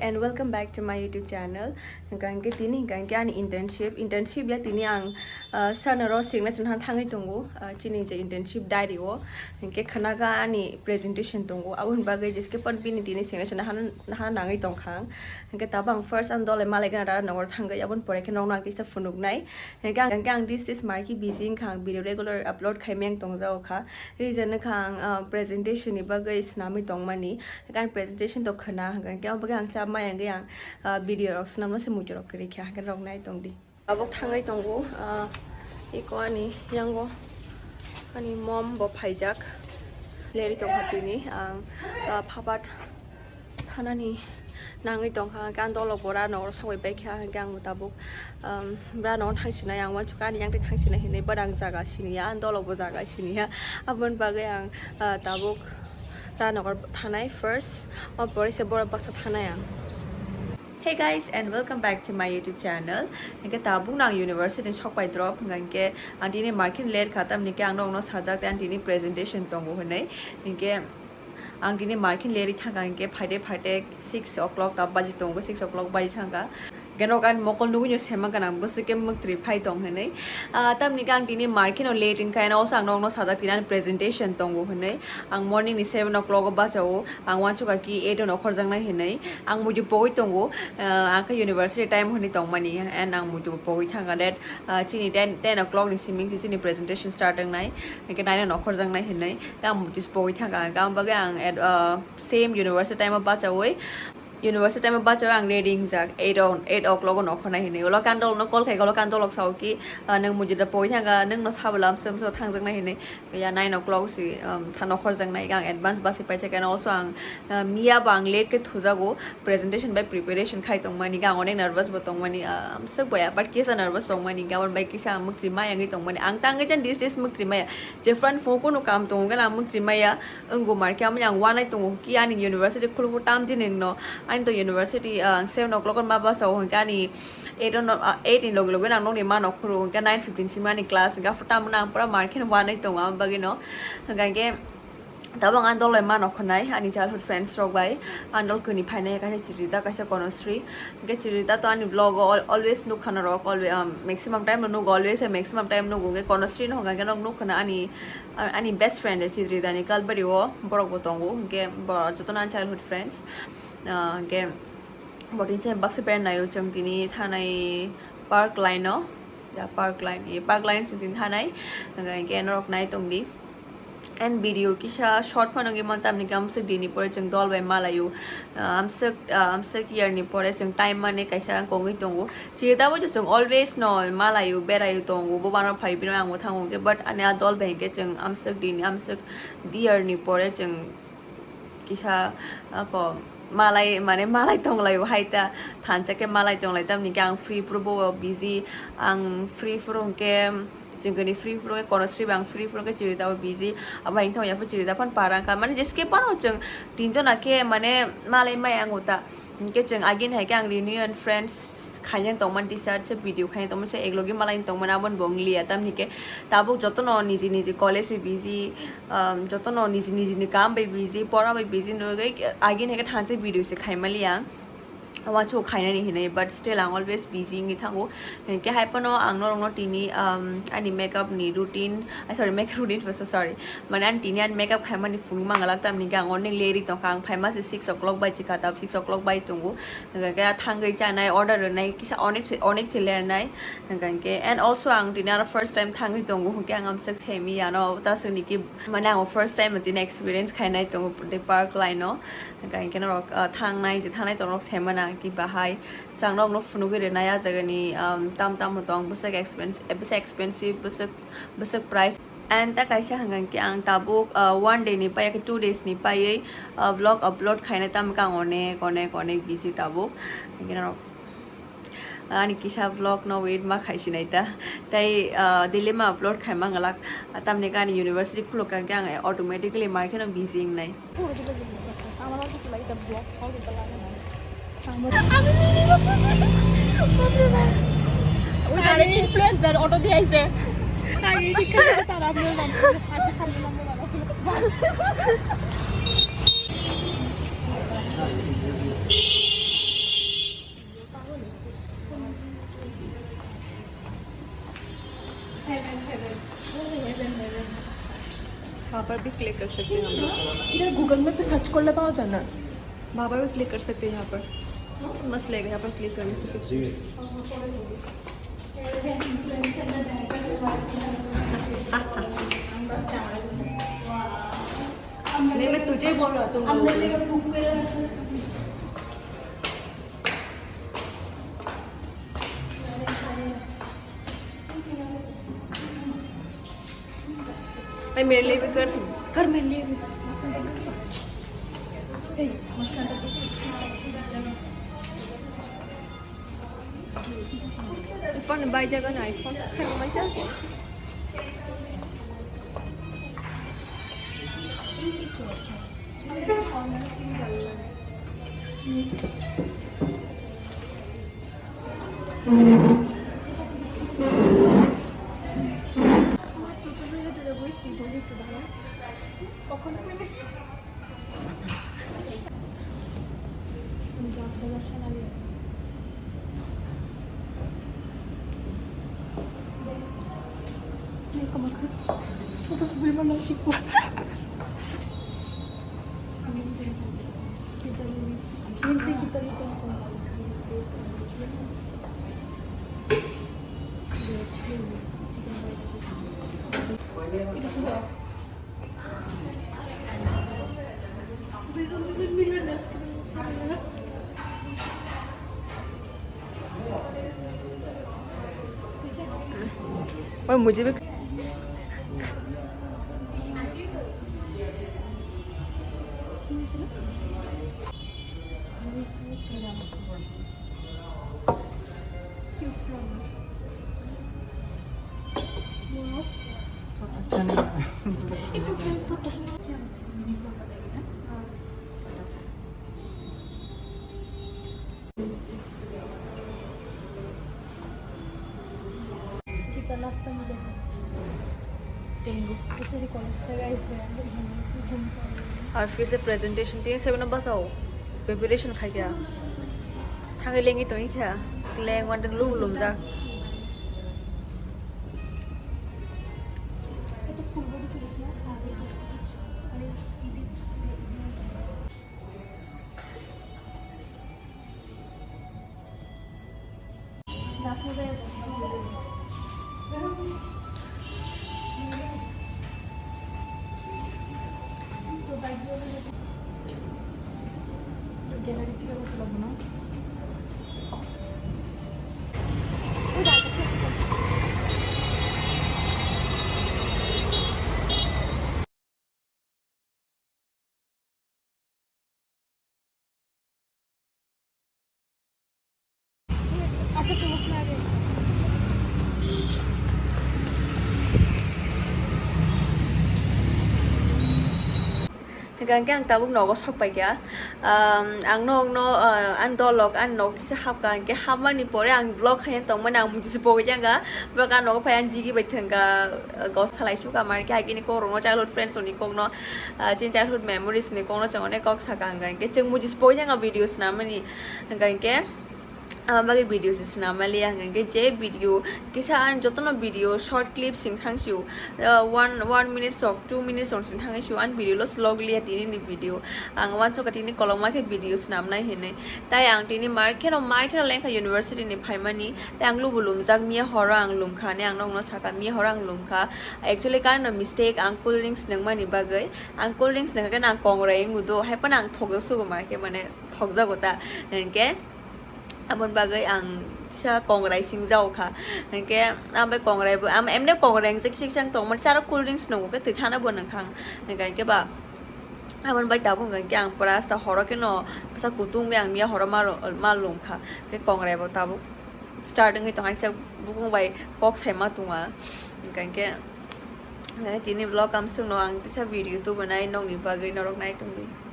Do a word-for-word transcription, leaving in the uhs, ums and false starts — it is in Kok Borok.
And welcome back to my YouTube channel. Hingkha hingke tini hingkha hingke ani internship, internship ya tini ang, ah, sana ro singna chwngna thangwi tongo, ah, chini je internship diary o. Hingke khana kha ani presentation tongo, aboni bagwi jeske pon bini tini singna chwngna hana, hana nangwi tongkha ang. Hingke tabo ang first ang dole malai gana rara nongor thangwi, aboni pore khe nokno ang kisa phunuknai. Hingke ang, hingke ang this is marki busy wngkha, ang video regular upload khai meng tongjago kha. Reason wngkha ang, ah, presentation ni bagwi swnamwi tongmani. Hingke ang presentation to khwna, hingke ang bagwi ang chap maya hingke ang, ah, video rok swnamno se muitu rok kwrwi kha, hingke rok nai tong di. Abo thangwi tongo, ah, iko ani yango ani mom bo phaijak. Leri tongkha tini, ang, ah, phapat thanani nangwi tongkha, hingke ang dolok bo ra nogor sogwi paikha, hingke ang tabuk, um, bra nogo thangsinai, ang uansukha ani yang twi thangsinai hinwi, but ang jaga siniya, ang dolok bo jaga siniya, aboni bagwi ang, ah, tabuk ra nogor thanai first, o pore se borok baksa thanai ang. Hey guys, and welcome back to my YouTube channel. Hingke tabuk nang university ni sok pai drop, hingke ang tini market ler kha, tamni ke ang nokno sajak, tei ang tini presentation tongo hinwi, hingke ang tini market leri thangkha, hingke phaide phaide six o'clock ta baji tongo, six o'clock baji thangkha. Hingke nok ani mokol nugui no sema gana bwswk ke mwktwi phai tong hinwi. Ah, tamni ke ang tini market no late wngkha, and also ang nokno sajak tini ani presentation tongo hinwi. Ang morning ni seven o'clock o bachao, ang uansukha ki eight o nokhorjaknai hinwi. Ang muitu pogwi tongo, ah, ang khe university time hinwi tongmani, and ang muitu pogwi thangkha that, ah, chini ten, ten o'clock ni siming se chini presentation start wngnai, hingke nine o nokhorjaknai hinwi. Ang muitu pogwi thangkha, ang bagwi ang at, ah, same university time o bachawi, university time o bachawi ang ready wngjak, eight o, eight o'clock o nokhornai hinwi. Ulo kandol no call khaikha, ulo kandolok sao ki, ah, nwng muitu da pogwi thangkha, nwng no sabwla amswk amswk thangjaknai hinwi. Ya nine o'clock si, um, tha nokhorjaknai, ang advance basi paijak, and also ang, uh, miya bo ang late khe thujago, presentation bai preparation khai tongmani, ang onek nervous bo tongmani, uh, amswk boya, but kisa nervous tongmani, aboni bai kisa ang mwktwi maya wngwi tongmani, ang tangwi jan these days mwktwi maya, jephru ani phone kuno kam tongo, gana ang mwktwi maya, wngo markhe, amoni ang wanai tongo, ki ani university khulukgo tamjini no, ani to university, uh, ang seven o'clock ma basa o, hwnkhe ani eight o no, ah, eight ni loge loge ang nokni ma nokhoro, hwnkhe nine fifteen simi ani class, hwnkhe aphuru tamoni ang pura mar kheno wanai tongo, aboni bagwi no. Hwnkhe tabuk ang dolai ma nokhornai, ani childhood friends rok bai, ang dol kwnwi phainai, kaisa Chitrita, kaisa Konosri. Hwnkhe Chitrita to ani vlog o al-, always nukha norok, always, um, maximum time no nugo, always, maximum time nugo, hwnkhe Konosri no hwnkhe nok nukhana ani, ani best friend, Chitrita ni Kalbari o borok bo tongo, hwnkhe bo jotono ani childhood friends. Ah, hwnkhe Bo tini se baksa pant naio chwng tini thanai park line o, ya park line, ya park line chwng tini thanai, hwnkhe norok nai tong di. And video kisa short phano wngwi man tamni khe amswk dini pore chwng dol bai malaio, ah, amswk, ah, amswk year ni pore chwng time mani kaisa kongwi tongo. Chiritaboi chwng always no malaio, beraio tongo, bo bano phai bino ang bo thango hwnkhe, but ani a dol bai hwnkhe chwng amswk dini, amswk year ni pore chwng kisa, ako, malai, mane, malai tonglaio hai ta, thansa khe malai tonglai, tamni khe ang free phuru bo busy, ang free phuru hwnkhe, chwngkhe ni free phuru hwnkhe, Konosri bo ang free phuru hwnkhe, Chirita bo busy, abo hai wngtong yapha Chirita phano para wngkha, mane, jeske phano chwng tinjona khe, mane, malai maya ang uta. Hwnkhe chwng again hai khe ang reunion friends khaina tongmani teacher se video khaina tongmani se eklogi malai tongmani aboni bo wng liya tamni khe tabuk jotono niji niji college bai busy, um, jotono niji niji ni kaam bai busy, pora bai busy hinwi again hai khe thansa video se khaima liya. Wansuk khainani hinwi, but still ang always busy wngwi thango. Hwnkhe hai phano ang norokno tini, um, ani makeup ni routine, ah, sorry, makeup routine, so sorry, mane ani tini ani makeup khaimani phunukma ang gwlak, tamni khe ang onek leri tongkha, ang phaima se six o'clock bai chikha, tab six o'clock bai tongo, hwnkhe thangwi chanai, order rwnai kisa onek se, onek se lernai, hwnkhe, and also ang tini aro first time thangwi tongo, hwnkhe ang amswk semi yano, ta swniki, mane ang first time tini experience khainai tongo, the park line o. Hwnkhe norok, ah, thangnai, je thangnai tongrok semana ki bahai. Chwng norokno phunugwi rwnai ah jagani, um, tam tam tong bwswk expensive, bwswk expensive, bwswk, bwswk price. And ta kaisa hwnkha khe ang tabuk, ah, one day ni paiya khe two days ni paiwi, ah, vlog upload khainai, tamo khe ang onek, onek, onek busy tabuk. Hwnkhe norok ani kisa vlog no wait ma khaisinai ta. Tai, ah, daily ma upload khaima ngwlak. Tamni khe ani university khuluk kha khe ang automatically mar kheno busy wngnai. Oita influencer auto di aise. Tara. Agi samne lambo lambo. पर भी क्लिक कर सकते हैं हम लोग। इधर Google map पे सर्च कर ले, पाओ जाना। वहाँ पर भी क्लिक कर सकते हैं। यहाँ पर मस्त लगेगा, यहाँ पर क्लिक करने से कुछ। नहीं, मैं तुझे बोल रहा हूँ, तुम लोगों को। भाई, मेरे लिए भी कर, कर मेरे लिए भी। Phone bai jaga na iPhone. Phone bai jaga. ओए, मुझे भी। अच्छा नहीं। और फिर से प्रेजेंटेशन तीन सेवन बस आओ, प्रिपरेशन खाई क्या? थांगे लेंगे तो ही क्या? लेंग वांडर लूम लूम जा। Hingke ang tabuk nogo sok paikha. Um, ang nogno, uh, ang dolok, ang nog kisa hapka, hingke hapmani pore ang vlog khaina tongmani ang muchisi pogwi janga. Borok ang nogo phai ang jigi bai thangka, uh, gos salai suka mar khe, agini kokrokno childhood friends rokni kokno, uh, chini childhood memories ni kokno chwng onek kok saka hingka hingke chwng muchisi pogwi janga video swnamani hingka hingke. Ama bagwi video se swnam mali ang hingke je video kisa ang jotono video short clips sing thang sio, uh, one, one minute sok, two minutes sok sing thang sio ang video lo slog liya tini ni video ang wanso ka tini kolokma khe video swnam nai hinwi tai ang tini mar kheno mar kheno lengkha university ni phaimani tai ang lubu lumjak miya horo ang lumkha ne ang nokno saka miya horo ang lumkha actually karno mistake ang cool drinks nangmani bagwi ang cool drinks nangkhe ang kongrai wngwi do hai phano ang thokjak sugo mar khe mane thokjago ta hingke. Aboni bagwi ang kisa kongrai singjao kha. Hingke ang bai kongrai bo, ang emne kongrai hingke kisa kisa tongmani, saro cool drinks nungo khe twi thana bo nang kha. Hingke hingke ba aboni bai tabuk hingke ang pura asta horo khe no kisa kutung bai ang miya horo ma, ma lung kha. Hingke kongrai bo tabuk start wngwi tong kha, kisa bukung bai kok sai ma tonga. Hingke hingke tini vlog amswk no ang kisa video tubunai nokni bagwi norok nai tongdi.